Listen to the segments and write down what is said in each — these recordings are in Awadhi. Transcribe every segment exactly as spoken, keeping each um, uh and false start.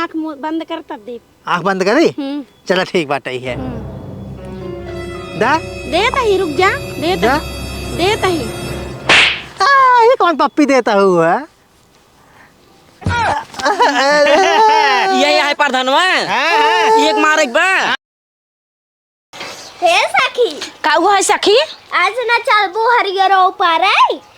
आँख मुँह बंद कर तब देब। आँख बंद करी? हम्म। चला ठीक बाटे है। हम्म। दा? देत ही, रुक जा। देत जा। ही। देत ही। आ, ये कौन पप्पी देता हुआ? ये, ये है प्रधानवा। हाँ, हाँ। एक मारे एक बा। हे सखी। का हुआ है सखी? आज ना चलबू हरियरो पारे?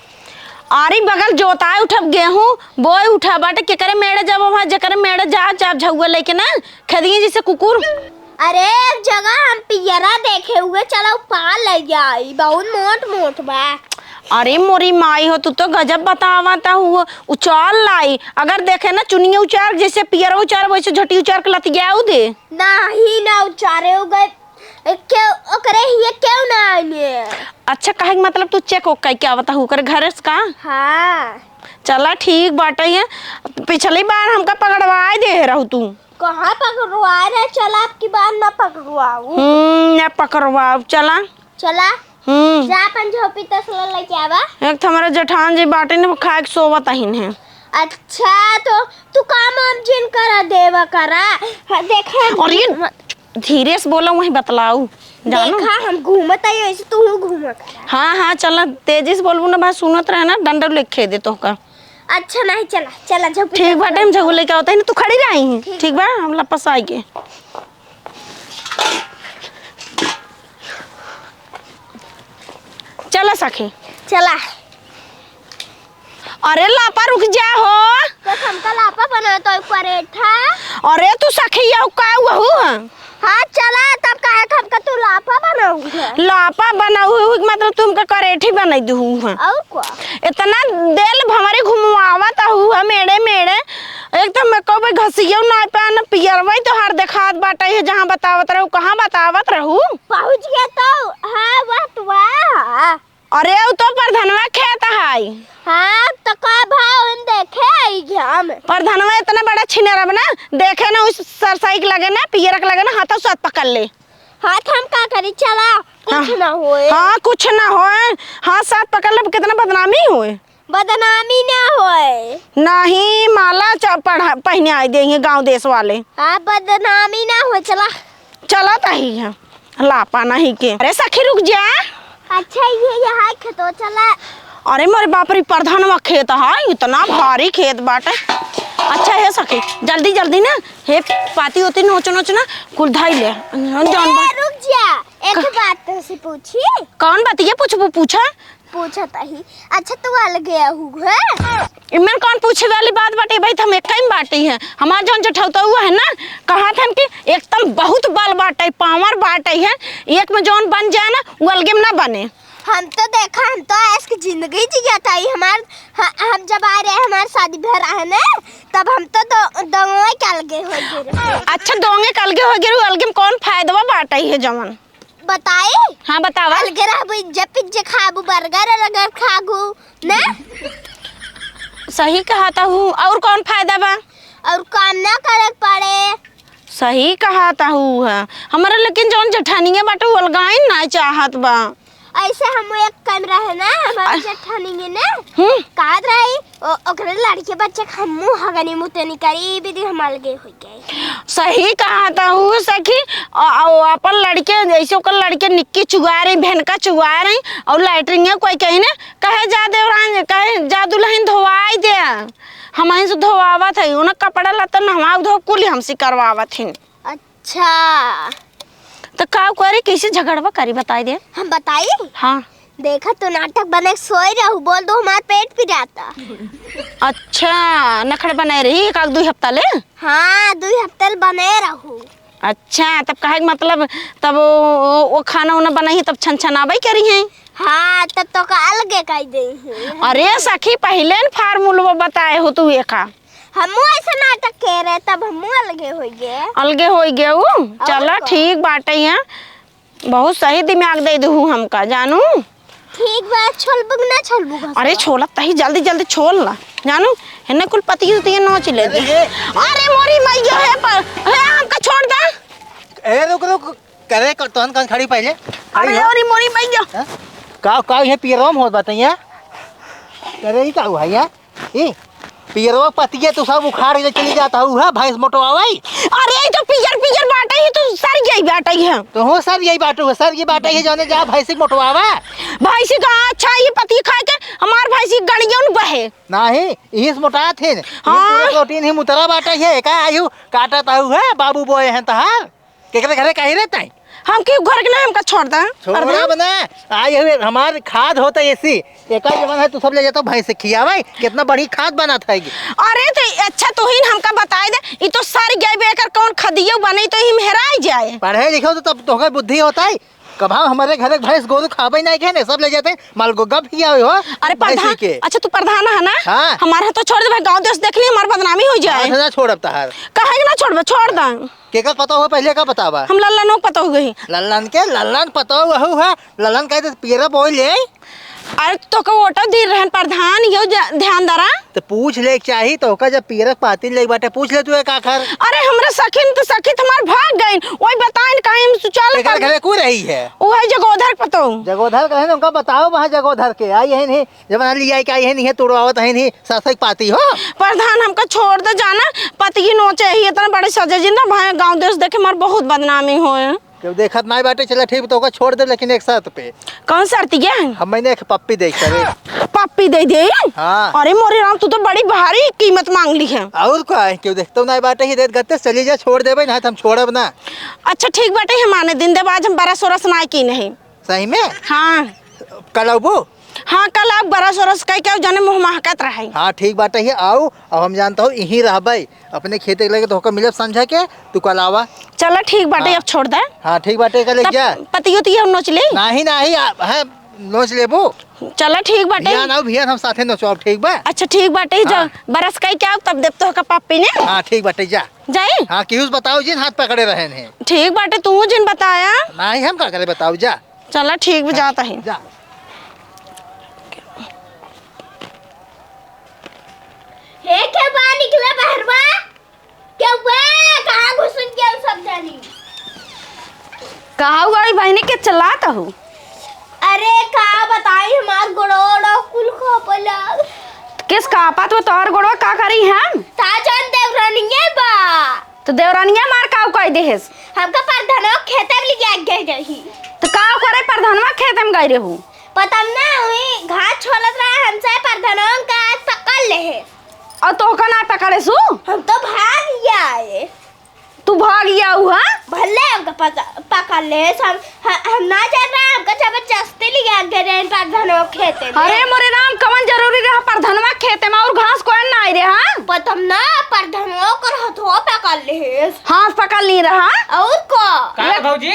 अरे बगल जोताए उठब, गेहूं बोए उठब, बाटे केकरे मेड़े जाब, वहाँ जेकरे मेड़े जा, जा झउआ लेके ना, खेदिए जैसे कुकुर। अरे एक जगह हम पियरा देखे हुए, चला उ पार ले जाई, बहुत मोट मोट बा। अरे मोरी माई हो, तू तो गजब बतावत हुआ। उचार लाई, अगर देखे ना चुनिया उचार, जैसे पियरा उचार, वैसे झोटी उचार के लतियाऊ दे। नाही ना उचारे हो गए। क्यों, ओकरे हिये क्यों ना आइने? अच्छा, कहे के मतलब तू चेक ओक कइके आवत हऊ ओकरे घरे से का? हाँ। चला ठीक बाटे है। पिछली बार हमका पकड़वाए दे रहू तू। कहाँ पकड़वाए रहे? चला, अब की बार ना पकड़वाऊ। हम्म, ना पकड़वाऊ, चला। चला। हम्म। जा अपन झोपी तसला लेके आवा। एक तो हमारा जेठान जी बाटे न खाए के सोवत अहिन है। अच्छा, तो तू काम वाम जिन करा देवा करा। हाँ, देखे। और ये धीरे से बोला, वहीं बतलाऊ। जानो? देखा, हम घूमत आई, ऐसे तू घूमा करा। हाँ, हाँ, चला, तेजी से बोलबू ना, बात सुनत रहे ना, डंडा लेके दे तोहका। अच्छा, नहीं, चला, चला, झोपी ठीक तसला बाटे, हम लेके झोपी लेके आवत है ना, तू खड़ी रही। ठीक ठीक बा। बा, हम लपस आई के। चला सखी। चला। अरे लापा रुक जा हो। तो हमका लापा बना तो परेठा। अरे तू सखी यौ का वहू है? हाँ चला तब काहे हमका तू लापा बनाऊ है? लापा बनाऊ है, मतलब तुमका करेठी बनाई दू है। और का? इतना देल भंवरी घुमवावत हऊ है मेड़े मेड़े। एक तो मैं कहबे घसियो ना पान पियरवई तोहार देखात बाटे है, जहाँ बतावत रहू, कहाँ बतावत रहू? पहुँच गया तो, हाँ, वह तो वाह। अरे, उ तो प्रधनवा खेत है। हाँ, तो का भाव हम देखे आई हम। प्रधनवा इतना बड़ा छिनरब ना, देखे ना उस सरसाई के लगे ना, पियरक लगे ना, हाथों साथ पकड़ ले। हाथ हम का करी, चला, कुछ हाँ। ना होए। हाँ, कुछ ना होए। हाथ साथ पकड़ ले, कितना बदनामी होए। बदनामी ना होए। नहीं, माला च-, पढ़ा-, पहिने आई देइहैं गाँव देश वाले। हाँ, बदनामी ना होए, चला। चलत ही है, लापा नहीं के। अरे सखी रुक जा। अच्छा, ये यहाँ खेतो चला। अरे मोरे बाप रे, प्रधानवा खेत है, इतना भारी खेत बाटे। अच्छा हे सखी, जल्दी जल्दी ना, हे पाती ओती नोच नोच ना, कुल धाई ले। जौन ए, बा- रुक जा, एक क- बात तुमसे पूछी। कौन बात ये पूछबू, पूछा। पूछत ही। अच्छा, तू अलगे आहू है? इमन कौन पूछे वाली बात बाटे भाई, हम एक ही बाटी हैं। हमार जौन जठौता हुआ है ना, कहा था कि एकदम बहुत बल बाटे, पावर बाटे है, एक में जौन बन जाए ना, वो अलगे में ना बने। हम तो देखा, हम तो ऐस की जिंदगी जियत आई। हमार, ह-, हम जब आ रहे हमार शादी भर रहे ना, तब हम तो दो, दोनों के अलगे हो गए रहे। अच्छा, दोनों के अलगे हो गए, अलगे में कौन फायदा बाटे है जवन? बताई? हाँ, बतावा। अलगे रहबू, इज्जे पिज्जे खाबू, बर्गर अर्गर खागू, ना? सही कहा था हूँ, और कौन फायदा बा? और काम ना करे के पड़े। सही कहा था हूँ है। हमारा लेकिन जौन जेठानिया बाटे, वो अलगाइन ना चाहत बा। ऐसे हम एक काम रहे ना, हमारे अ- जेठानिया ने हम्म। कहत रही, ओ-, ओकरे लड़के बच्चे के हमहू हगनी मुतनी करी, ई विधि हम अलगे हो गए। सही कहा था हूँ सखी, अ-, अ-, अपन लड़के, जैसे ओकर लड़के निक्की चुआ रही, भेनका चुआ रही, और लैट्रिन कोई कही ना, कहे जा देवरान, कहे जा दुल्हन धोवाई दे, हम से धोवावत है, उन्हें कपड़ा लत्ता नहवा धो कुल हमसे करवावत हिन। अच्छा। तो का करी, कैसे झगड़वा करी, बताई दे। हम बताई? हाँ। देखा, तू नाटक बने के सोई रहू, बोल दो हमार पेट पिराता। अच्छा, नखड़ा बनाए रही एक आध दुई हफ्ता ले? हाँ, दुई हफ्ता ले बने रहू। अच्छा, तब कहे के मतलब, तब वो, वो, वो खाना उना बनाई, तब छन छन आवे करी है। हाँ, तब तो का अलगे कह दे हैं। अरे सखी, पहिले न फार्मूला बताए हो तू एका। हमू ऐसे नाटक के रहे, तब हमू अलगे होई गए। अलगे होई गए उ? और चला, का? ठीक बाटे है। बहुत सही दिमाग दे दू हमका, जानू। ठीक बा, छोलबू कि ना छोलबू घसवा? अरे, छोलत तही, जल्दी, जल्दी छोल ला, जानू। हेने कुल पतिया उतिया नोच ले दे। अरे, ए। अरे, मोरी मैया है पर, हे, हमका छोड़ दे। ए, रुक, रुक, करे क-, तोहन कौन खड़ी पहले? खड़ी अरे, हो। अरे, मोरी मैया। हाँ? का, का ये पियरवा में होत बाटे यहाँ? अरे, ई का हुआ यहाँ? ई, पियरवा पतिया तू सब उखाड़ के चली जात हऊ है भैंस मोटवावै। अरे, ई तो पियर पियर बाटै ही, तू सर गई बाटै है। तो हो सर गई बाटू है, सर गई बाटै है, जौने जा भैंसी के मोटवावा। भैंसी का अच्छा, ई पतिया खाए के हमार भैंसी गड़ियन बहे। नाही, इही से मोटात है। हाँ। पूरा प्रोटीन ही मुतरा बाटै है, का आयु काटत हऊ है, बाबू बोए हैं तहार। केकरे घरे काहे रहता है? हम केहू घर के ना, हमका छोड़ दा। छोड़ब ना। आई हुए हमार खाद होता है ऐसी। एका जवन है तू सब ले जाता भैंस से खियावे। कितना बढ़िया खाद बनत है। अरे तो अच्छा तू ही हमका बताई दे। ई तो सर गए बे, एकर कौन खदियो बने तो ही हेराई जाए। पढ़े लिखे हो तो तब तोहके बुद्धि होता है। कभा हमारे घरे भैंस गोरू खावे नहीं के ने, सब ले जाते माल गोगा खियावे हो। अरे भैंसी प्रधान, के। अच्छा तू प्रधान है ना? हाँ। हमारे तो छोड़ दे भाई, गाँव देश देख ली, हमार बदनामी हो जाए। हाँ, ना छोड़ब तहार। काहे के ना छोड़बे, छोड़ दा। केकर पतोह हो, पहिले का बतावा? हम लल्लन के पतोह गई। लल्लन के, लल्लन पतोह वहू है, लल्लन कहे तो पियरा बोल ले। अरे तो का वोट दी रहन प्रधान, यो जा-, ध्यान दरा। तो पूछ ले के चाही, तो ओका जब पियरा के पाती ले बाटे, पूछ ले तू एक आखर। अरे हमरे सखिन तो सखी तो हमार भाग गइन, वही बताइन कहीं हम सुचाल एकर कर घरे कोई रही है? वो है जगोधर पतोह। जगोधर कहे ना, उनका बताओ वहाँ जगोधर के, आई है नहीं, जब ना लिया के आई है नहीं, तोड़वावत है नहीं, सासक पाती हो। प्रधान हमका छोड़ दे जाना, पति की नोचे ही इतना बड़े सजे जिंदा भाई, गाँव देश देखे हमार बहुत बदनामी होए। केहू देखत नाई बाटे, चला ठीक, तो ओका छोड़ दे, लेकिन एक शर्त पे। कौन शर्त ये? हम मैंने एक पप्पी देख करे। पप्पी दे दे? हाँ। अरे मोरे राम, तू तो बड़ी भारी कीमत मांग ली है। और का है, केहू देखतो नाई बाटे, ही देत गत्ते चली जा, छोड़ देबे, ना तो हम छोड़ब ना। अच्छा ठीक बाटे, हम आने दिन देब, आज हम बरस ओरस ना की नहीं। सही में? हाँ। कल आउबो? हाँ, कल आउ, बरस ओरस कई के आउ, जने मुँह महकत रहे। हाँ, ठीक बाटे, ही आउ, अब हम जानता हूँ, यहीं रहबे। अपने खेते के लगे तो होकर मिलब समझा के, तू कल आवा। चला ठीक बाटे, हाँ। अब छोड़ दे। हाँ, ठीक बाटे, कल तब जा। पतियो तियो नोच ले। नाही, नाही, आ, हाँ, नोच लेबो। चला ठीक बाटे। भियान आउ, भियान हम साथे नोचवाब, ठीक बा? अच्छा, ठीक बाटे, हाँ। जब बरस कई के आउ, तब देब तो होकर पप्पी ने। हाँ, ठीक बाटे, जा। जाई? हाँ, केहू से बताओ जिन हाथ पकड़े रहे हैं। ठीक बाटे, तू जिन बताया। नाही, हम का करे बताओ, जा। चला ठीक बा, हाँ, जात ही। जा। हे के बा निकला बहरवा? के बे? कहाँ घुसन के सब जानी? कहाँ हुआ ई बहिनी के चलात हो? अरे का बताई, हमार गोड़वा कुल खपला। किस कापत हो तोहर गोड़वा, का करी हम? ताजन देवरानिये बा। तो देवरानिया मार काउ कह देहेस? हमका परधनवा खेते में लिया गए रही। तो काउ करे परधनवा खेते में गए रहू? पता ना, वही घास छोलत रहे हमसे, परधनवा का आज पकड़ ले है। और तोहका ना पकड़े सु? हम तो भाग गया है। तू भाग गया हु, हाँ? भले हमका पकड़, पकड़ ले, हम, ह-, हम ना जात रहे, हमका जबरदस्ती लिया गए रहे परधनवा खेते में। अरे मोरे राम, कवन जरूरी रहा परधनवा खेते में और घास कोई ना आई रहे, हाँ? पतम ना, परधनवा ओकर हथवा पकड़ ले। हाथ पकड़ ली रहा। और का? का भौजी?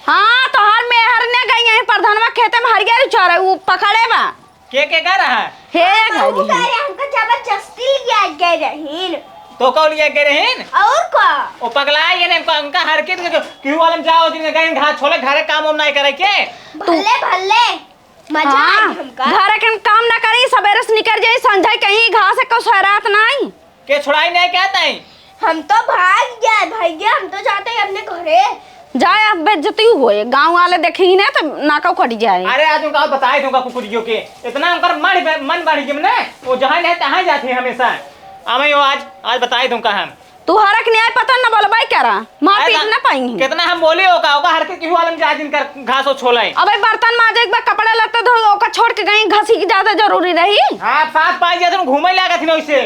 हाँ, तोहार मेहर ने गई है परधनवा खेते में हरियर उचारे, उ पकड़े बा। के, के गा रहा? हे हाँ, घरी। उ कह रहे, हमका जबरदस्ती लिया गए रहीन। तो कौन लिया गए रहीन? और का? ओ पगला, ये ने उनका, उनका हरकत के क्यों वालम जाओ, जिनके गए घास छोले, घरे काम वाम नहीं करे के? भले, भले। मजा हाँ, आई हमका। घरे के काम ना करी, सबेरे से निकर जाई, संझा कहीं घास को सहरात नहीं। के छुड़ाई नहीं कहता है? हम तो भाग गए भैया, हम तो जाते हैं अपने घरे। जाए, अब बेइज्जती होए, गाँव वाले देखी ना तो नाका कट जाए। अरे आज उनका बताए दूंगा कुकुरियों के, इतना उनकर मन, मन बढ़ गया ना, वो जहाँ नहीं तहाँ जाते हैं हमेशा। आवे वो आज, आज बताए दूंगा हम। तू हरक न्याय पता न बोलबाई करा, मार अरे पीट ना, न पाई। कितना हम बोले ओका, ओका हरके केहू आलम जा जिनकर घास हो छोले। अबे बर्तन माजे एक बार, कपड़ा लत्ते धो, ओका छोड़ के गई, घसी की ज्यादा जरूरी रही। हाँ, साथ पाई जाते घूमे लागत ही ना उसे।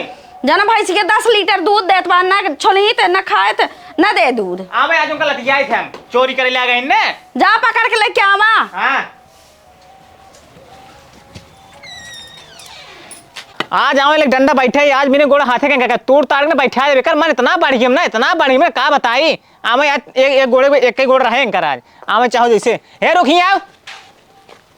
जना भैंस के दस लीटर दूध देत बा, ना छोलही ते, ना खाए ते, ना दे दूध। आवे आज उनका लतियाए थे हम, चोरी करे ले आ गए ने। जा पकड़ के लेके आवा। हाँ। आज आवे ले डंडा बैठे, आज मैंने गोड़ा हाथे के, के तोड़ ताड़ के बैठा है, बेकार मन इतना बढ़िया ना, इतना बढ़िया, मैं का बताई। आवे आज एक, एक गोड़े, एक ही गोड़ रहे इनकर आज। आवे चाहो जैसे, हे रुकी आओ।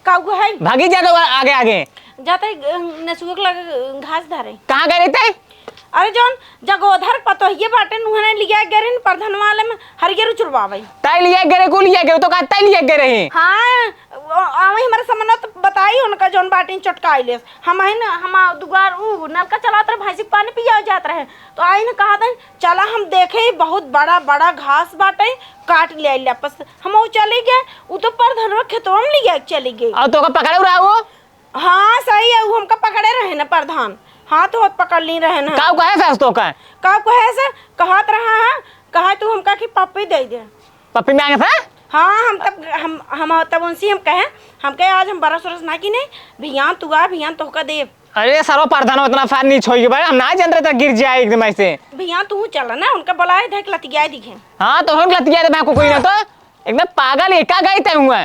का हुआ है? भागी जा तो आगे, आगे। जाते ही, अ, नसुआ के लगे, अ, घास धरे। कहाँ गए रहते? अरे जौन जगोधर पतोहिए बाटे, उन्हें लिया गए रहे परधनवा वाले में हरियर उचुरवावे। ताई लिया गए रहे, को लिया गए, तो का ताई लिया गए रहे? हाँ, वो, आवे हमारे समन्वय तो बताई उनका जौन बाटे चटकाई ले। हम है ना, हम दुआर उ नलका चलात रहे, भैंसी के पानी पिया जात रहे, तो आई ना कहा था, चला हम देखे, बहुत बड़ा बड़ा घास बाटे, काट ले आई वापस। हम वो चली गए, उ तो परधनवा खेतवा में लिया के चली गई। और तो ओका पकड़े रहा वो? हाँ सही है, उ हमका पकड़े रहे ना परधान। हाथ होत पकड़ ली रहे ना। का कहे से तो का? का कहे से? कहत रहा है, कहा तू हमका कि पप्पी दे दे। पप्पी मांगे से? हाँ, हम तब, हम, हम तब उनसे हम कहे, हम कहे, "आज हम बरस उरस ना की नहीं, भियान तू आ, भियान तोहका देब।" अरे सरवा, परधनवा इतना फार नीच होई गई भाई, हम ना जान रहे था गिर जाए एकदम ऐसे। भियान तू चल ना, उनका बुलाए, धक लतियाए दिखे। हाँ, तो हम लतियाए दे, मैं को कोई ना तो। एकदम पागल, एका गई तय हुआ।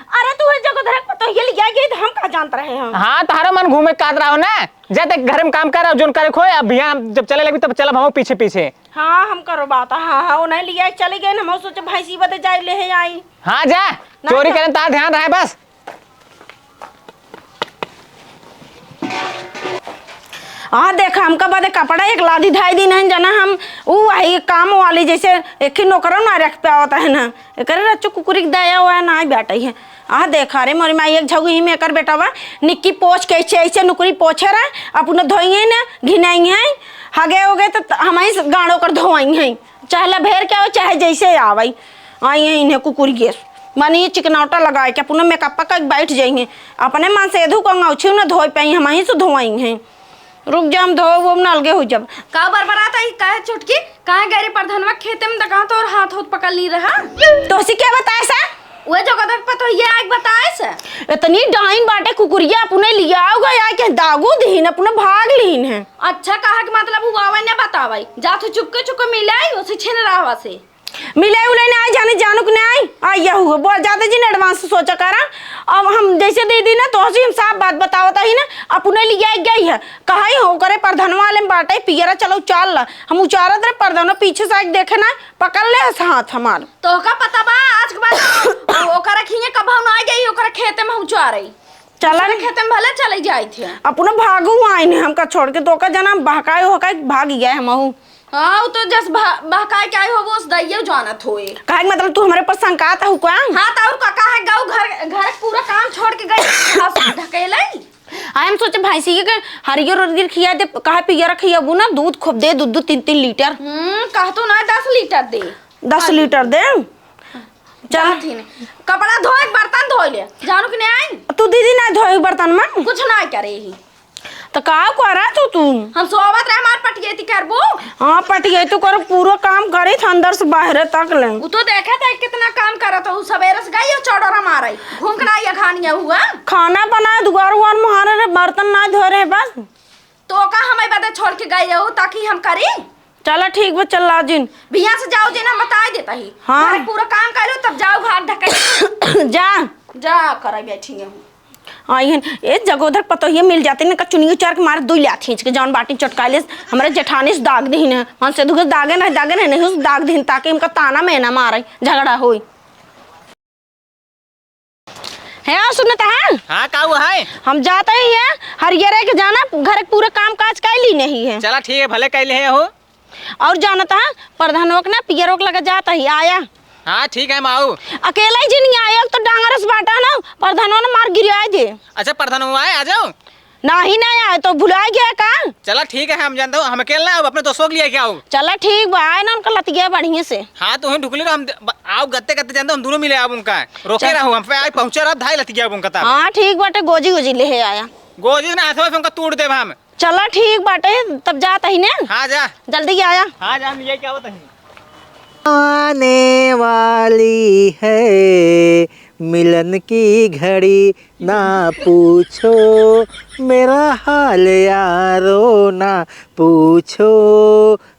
अरे तू हर जगह धरक पतोहिया लिया गई, तो हम का जानत रहे हम? हाँ, तोहरा मन घूमे कात रहो ना, जा ते घर में काम कर, जोन करे खोए, अब यहाँ जब चले लगी तब चलब हम पीछे पीछे। हाँ, हम करो बात, हाँ, हाँ, उन्हें लिया चले गए, हम सोचे भैंसी बदे जाए ले है आई। हाँ, जा, ना चोरी जा। करें, तार ध्यान रहे बस। हाँ, देखा, हमका बदे कपड़ा एक लादी धाई दिन है, जना हम ऊ वही काम वाली जैसे एक ही नौकरो ना रख पावत है ना। एकरे रच्चो कुकुरी के दया हुआ ना बैठे है। हाँ, देखा रे मोरी माई, एक झगुही में एकर बेटा बा, निक्की पोछ के ऐसे, ऐसे नुकरी पोछे रहे, अपने धोई है ना, घिनाई है, हगे हो गए तो हम ही गाड़ो कर धोई है। चाहे लभेर के आवे, चाहे जैसे आवे, आई है इन्हें कुकुरिये। माने ये चिकनौटा लगाए के अपने मेकअप का बैठ जाई हैं। अपने मन से एधू को अंगौछी न धोए पाई, हम ही से धोई हैं। रुक जा, हम धो वो न अलगे हो जब। का बरबरात आई, काहे छोटकी? काहे गैरी परधनवा खेते में दगा तोर हाथ होत पकड़ ली रहा? तोसी क्या बताए सा? उहे जो कदर पतोहिया आइके बताए से। इतनी डाइन बाटे कुकुरिया, अपने लियाओ गया के दागू दीन, अपने भाग लीन है। अच्छा, कहा के मतलब हुआ वही ना बतावाई, जा तू चुपके चुपके मिलाई, उसे छिन रहा से। मिले उले ना आई, जाने जानू के ना आई। आ, यह हुआ, बहुत ज्यादा जिन advance सोचा करा। अब हम जैसे दीदी ना, तो हंसी हम साफ बात बतावत ही ना, अपने लिए आई गई है। कहा ही हो करे, परधनवा वाले में बाटे, पियरा चलो चाल ला। हम उचारत रहे, परधनवा पीछे से आके देखे ना, पकड़ ले हस हाथ हमार। तो का पता बा, आज के बाद ओ-, ओकरा खिए कब हम ना आई गई, ओकरा खेते में हम उचारे। चला दूसरे रे। खेते में भले चले जाई थे। अपनो भागू आइन है हमका छोड़ के, तो का जना बहकाए हो का भाग गया है महू। हाँ, वो तो जस बह-, बहकाए के आई हो, वो उस दैये जानत होए। काहे के मतलब तू हमरे पर शंकात हउ का? हाँ, त और का, का है, गऊ घर, घर के पूरा काम छोड़ के गई, बस ढकेले। आ, हम सोचे भैंसी के हरियर उरियर खिया दे, काहे पियर खियाबू ना, दूध खूब दे, दू दू तीन तीन लीटर। हम्म, कह तो ना दस लीटर दे। दस हाँ। लीटर दे। चल। जात ही नहीं। कपड़ा धोए, बर्तन धोए ले। जानू कि नहीं आई? तू दीदी ना धोए बर्तन में? कुछ ना करे ही। तो का करा तू, तू? हम सोवत रहे, हमार पटियती करबू? हाँ, पटियती करो, पूरा काम करे थे अंदर से बाहर तक ले। उ तो देखे थे कितना काम करत हो, सवेरे से गई हो चौडर हमारे, घूम के ना ये खानिया हुआ। खाना बनाए, दुआर उआर मुहारे रहे, बर्तन ना धोए रहे बस। तो का हमें बदे छोड़ के गई हो ताकि हम करी? चला ठीक बा, चल ला जिन। बिहान से जाओ जिन, हम बताए देता ही। हाँ। घर पूरा काम कर लो, तब जाओ घर ढके। जा। जा करे बैठी हूँ। आई हन, ए जगोधर पतोहिया मिल जाते न, कचुनियो चार के मार दुई लात खींच के जौन बाटी चटकाइले, हमरे जेठानी से दाग दीन है। मन से दुख दागे नहीं, दागे नहीं, नहीं उस दाग दीन, ताकि हमका ताना में ना मारे, झगड़ा होई। है, और सुनत है? हाँ, का हुआ है? हम जाते ही है, हरियरे के जाना, घर के पूरे काम काज कैली नहीं है। चला ठीक है, भले कैले है हो। और जानत है, प्रधानों के ना पियरों के लगे जात ही, आया। हाँ, ठीक है, हम आऊ। अकेला ही जिन आया, तो डांगरस बाटा ना, प्रधानों ने मार गिराए दे। अच्छा, प्रधानों आए, आ जाओ। नाही, नाही आए तो भुलाए गया का? चला ठीक है, हम जानता हूँ, हम अकेले ना, अब अपने दोस्तों के लिए क्या हो? चला ठीक बा, आए ना उनका लतिया बढ़िया से। हाँ, तो वहीं ढुकली रहो, हम द-, ब-, आओ गत्ते गत्ते जानता हूँ, हम दोनों मिले आओ उनका। रोके चल। रहो, हम पे आए पहुँचा रहा, धाई लतिया उनका तब। हाँ, ठीक बाटे, गोजी गोजी ले आया। गोजी ना, हाथवा से उनका तोड़ देब हम। चला ठीक बाटे, तब जात ही ने। हाँ, जा। जल्दी आया। हाँ, जा, हम ये क्या बताई। आने वाली है मिलन की घड़ी, ना पूछो मेरा हाल यारो, ना पूछो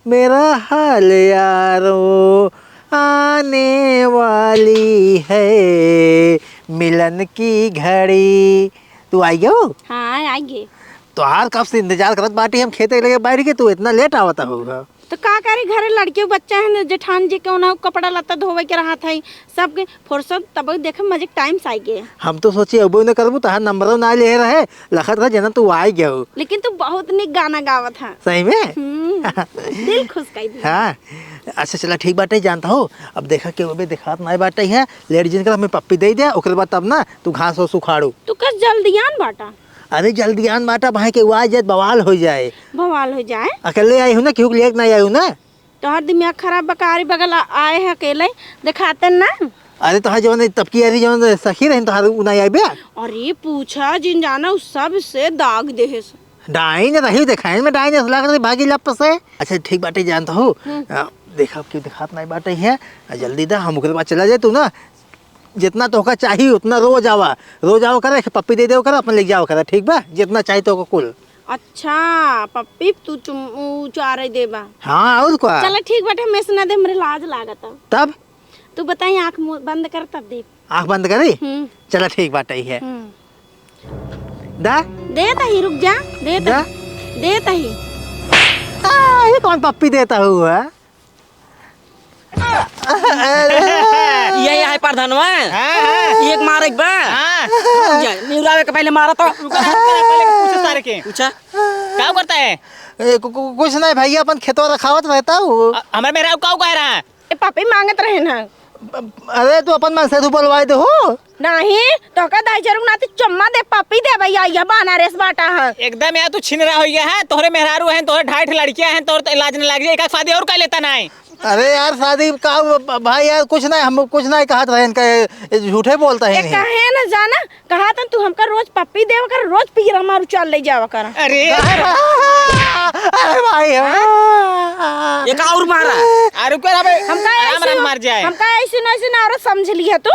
मेरा हाल यारो, आने वाली है मिलन की घड़ी। तू आई गयो? हाँ, आई गए। तोहार कब से इंतजार करत बाटी हम खेते लगे बैठ के, तू इतना लेट आवता होगा। तो का करी, घरे लड़के बच्चा है ना, जेठान जी के उन्हें कपड़ा लत्ता धोवे के रहत है, सबके फुर्सत, तब देखे मजे टाइम से आई गए। हम तो सोची अबो न करबू, तोहार नंबरो ना ले रहे, लखत रहे जना तू आई गयो। लेकिन तू बहुत निक गाना गावत है। सही में? हम्म, दिल खुश कर दिया। हाँ, अच्छा चला ठीक बाटे, जानता हो, अब देखा के अबे देखात ना बाटे है, लेट जिन कर हमें पप्पी दे दे, ओकरे बाद तब ना तू घास वास उखाड़ू। तू कस जल्दियान बाटा। अरे जल्दी आन बाटा, भाई के आवाज जाए, बवाल हो जाए। बवाल हो जाए। अकेले आई हूँ ना, केहू के लिए ना आई हूँ ना। तोहर दिमाग खराब बा का, अरे बगल आ-, आए हैं अकेले, दिखाते ना। अरे तोहर जवन तबकी अरे जवन सखी रही तोहर उ ना आई बे। अरे पूछा जिन जाना, उ सबसे दाग देहे से। डाइन रही देखाइन में, डाइन ऐसा लागत रही भागी लप से। अच्छा ठीक बाटे, जानत हो, हम्म। अ, देखा अब क्यों देखात नहीं बाटे है, अ, जल्दी दा, हम ओकरे बाद चला जाए तू ना। जितना तोहका चाही उतना रोज आवा, रोज आवा करे, पप्पी दे देवा करे, अपन ले जावा करे, ठीक बा? जितना चाही तोहका कुल। अच्छा, पप्पी तू चुम-, उ चारे देबा। हाँ, और का? चला ठीक बाटे, हम ऐसे ना दे, हमरे लाज लागत। तब? तू बताई, आँख मुँह बंद कर तब दे। आँख बंद करी? हम्म। चला ठीक बाटे है। हम्म। दा? दे तही, रुक जा, दे दा? तही। दे तही। आ, ये कौन पप्पी देता हुआ? ये, ये है प्रधानवा। हाँ, हाँ। एक मारे एक बा। हाँ। रुक जा, निहुरावे के पहले मारा तो। रुका, रुका, पहले पूछो सारे के। पूछा। का करता है? ए, कु-, कु-, कुछ नहीं भैया, अपन खेतवा रखावत रहता हूँ। अ-, हमारे मेहरारू का कह रहा है? ए, पप्पी मांगत रहे ना। अरे, तू अपन मन से तू बोलवाए दे हो। नहीं, तोहका दाई जरूर नाती चुम्मा दे, पप्पी दे भैया, यह बनारस बाटा है। एकदम यार, तू छिनरा हो गया है, तोहरे मेहरारू हैं, तोहरे ढाई ठे लड़कियां हैं, तोहरे तो इलाज न लाग जाए, एक आध शादी और कर लेता ना है। अरे यार, शादी का ब-, भाई यार, कुछ नहीं, हम कुछ नहीं कहत रहे इनका, ये, ये झूठे बोलता है ये नहीं। कहे न जाना, कहा था तू हमका रोज पप्पी देवा कर, रोज पीरा मारू चाल ले जावा कर। अरे। अरे भाई, हाँ। एक और मारा। अरे रुको ना बे। हमका आराम, ऐसे आराम न-, मार जाए। हमका ऐसे ना, ऐसे ना औरत समझ ली है तू।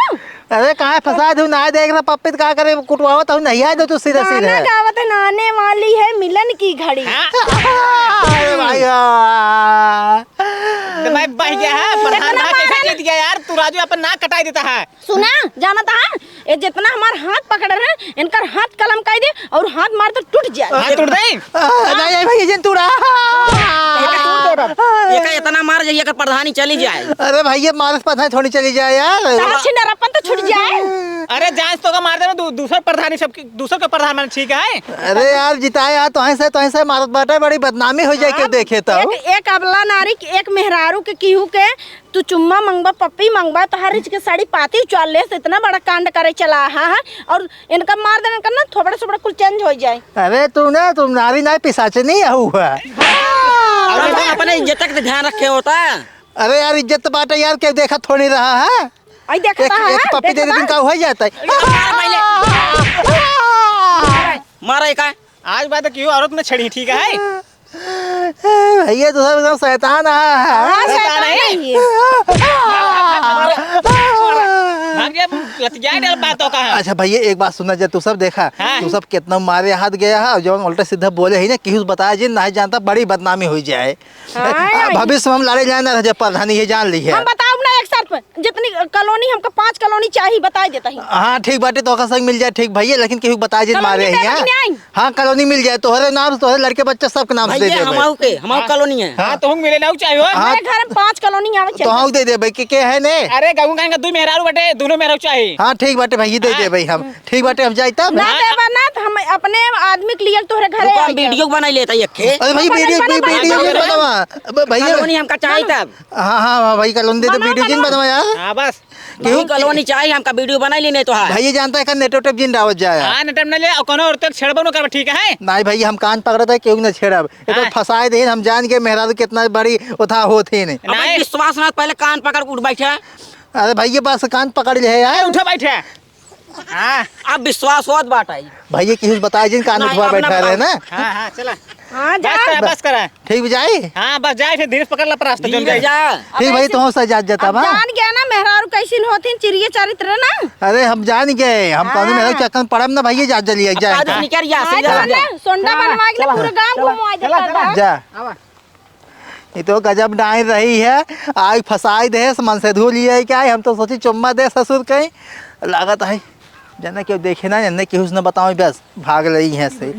अरे कहाँ फंसा दू, ना देख रहा पप्पी तो का करे, कुटवावत हूँ, नहीं आए दो तू सीधे, गाना सीधे। गावत है, नाने वाली है मिलन की घड़ी। हाँ। अरे भाई, हाँ। तो मैं बह गया है, प्रधान इतना भाई कैसे मारन। जीत गया यार, तू राजू अपन नाक कटाई देता है। सुना, जानत हा, ये जितना हमार हाथ पकड़े रहे, इनकर हाथ कलम कइ दे और हाथ मार तो टूट जाए। हाथ तोड़ दे। आ, नहीं, नहीं भैया, जिन तोड़ा। एका, एका इतना मार जाइए कि प्रधानी चली जाए। अरे भैया, मारस प्रधानी थोड़ी चली जाए यार। तारा छिनरपन तो छूट जाए। अरे जांच तो का मार दे, दू-, दूसर प्रधानी सब की, दूसर के प्रधान मन ठीक है। अरे यार, जिताए यार, तोहे से, तोहे से मारत बाटे, बड़ी बदनामी हो जाए, हाँ, केहू देखे तो। एक, एक अबला नारी के, एक मेहरारू के, केहू के तू चुम्मा मंगबा, पप्पी मंगबा, तोहार रिच के साड़ी पाती उचाल लेस, इतना बड़ा कांड करे चला, हाँ, हाँ, और इनका मार देना, इनका ना थोबड़ा सोबड़ा कुल चेंज हो जाए। अरे तू ना, तू नारी ना पिसाचनी है हुआ। और तो अपने इज्जत तक ध्यान रखे होता। अरे यार, इज्जत बाटे यार, केहू देखा थोड़ी रहा है। आई देखता एक, है, एक पप्पी दे देखता देती है। का हो जाता है। मारा पहले। मारा एक। आज बात केहू औरत न छेड़ी, ठीक है? भैया, तू सब एकदम शैतान है। हाँ, शैतान शैतान है। है ये। भाग जा, लतिया डर बात हो कहाँ? अच्छा भैया, एक बात सुना, जब तू सब देखा, हाँ। तू सब कितना मारे हाथ गया है, और जब उल्टा सीधा बोले ही ना, केहू से बताया जी, नहीं जानता, बड़ी बदनामी हो जाए। हाँ, आ, ये भविष्य में हम लड़े जाए ना, जब प्रधानी ये जान ली है। हम बताओ ना एक शर्त, जितनी कॉलोनी हमको पाँच कॉलोनी चाहिए, बताई देता ही। हाँ, ठीक बाटे, तोहका संग मिल जाए, ठीक भैया, लेकिन केहू बताए जिन कॉलोनी मारे के ही, देवे हाँ? कि नहीं? हाँ, कॉलोनी मिल जाए, तोहरे नाम से, तोहरे लड़के बच्चे सबके नाम से दे भैया, देबे। हमाऊ के, हमाऊ हाँ। कॉलोनी है। हाँ, तो हम मिले ना चाहिए। हाँ। हमारे घर में पाँच कॉलोनी आवे तो चाहिए। हम दे देबे, के, के है ने? अरे, गऊ गान का दू मेहरारू बटे, दोनों मेहरारू चाहिए। हाँ, ठीक बाटे भैया, दे हाँ। देबे हम। ठीक बाटे, हम जाई तब। ना हाँ। देबा ना, तो हम अपने आदमी के लिए तोहरे घरे रुको, हम आई जाए। वीडियो बनाई लेता एक खे। अरे भाई, हाँ, वीडियो, बना, बना, वीडियो बना, बना। बना। अब भैया कॉलोनी हमका चाहिए हाँ। तब। हाँ, हाँ, हाँ, भाई, कॉलोनी दे दे, बनाओ, वीडियो जिन बनाओ। बनवा यार। हाँ, बस। क्यों? भाई, कॉलोनी चाही, हमका वीडियो बनाई ली, नहीं तो है। भाई, ये जानता है का नेटो टेप जिन रावत जाए। हाँ, नेटो में नहीं ले, और कोनो औरत के छेड़बो न करब, ठीक है? नहीं भाई, हम कान पकड़त है, केहू न छेड़ब। ये तो हाँ। फंसाए दे, हम जान गए मेहरारू कितना बड़ी उठा होत ही नहीं। अब नहीं। विश्वास ना, पहले कान पकड़ के उठ बैठे। अरे भाई, ये बस कान पकड़ ले है यार। उठो बैठे। हाँ। अब विश्वास होत बाटे। भैया, केहू से बताए जिन कान नहीं, उठवा अब ना बैठा रहे बताओ। ना। हाँ, हाँ, चला। हाँ, जा। बस करा, बस करा। ठीक जाई? हाँ, बस जाए, फिर धीरे से पकड़ ला, पर रास्ता धीरे जौन जाई। जा। ठीक अब भाई, ऐसे तुहूँ से जात जाता अब बा। जान गया ना, मेहरारू कैसिन होथिन, चिरिये चरित्र ना। अरे, हम जान गए, हम कौनो हाँ। मेहरारू चक्कर में पड़ब ना भैया, जात जलिए, अब जाए। कादू से निकल जा, हाँ, सीधा चल जा। ना, सोंडा हाँ, बनवा के चला, पूरा गाँव चला, घुमवा चला, देता चला। बा। जा। आवा। ये तो गजब डाइन रही है, आई फंसाई दे, मन से धो लिए क्या, हम तो सोची चुम्मा दे ससुर कहीं, लागत है, जने केहू देखे ना, जने केहू से न बताओ, बस भाग रही है से।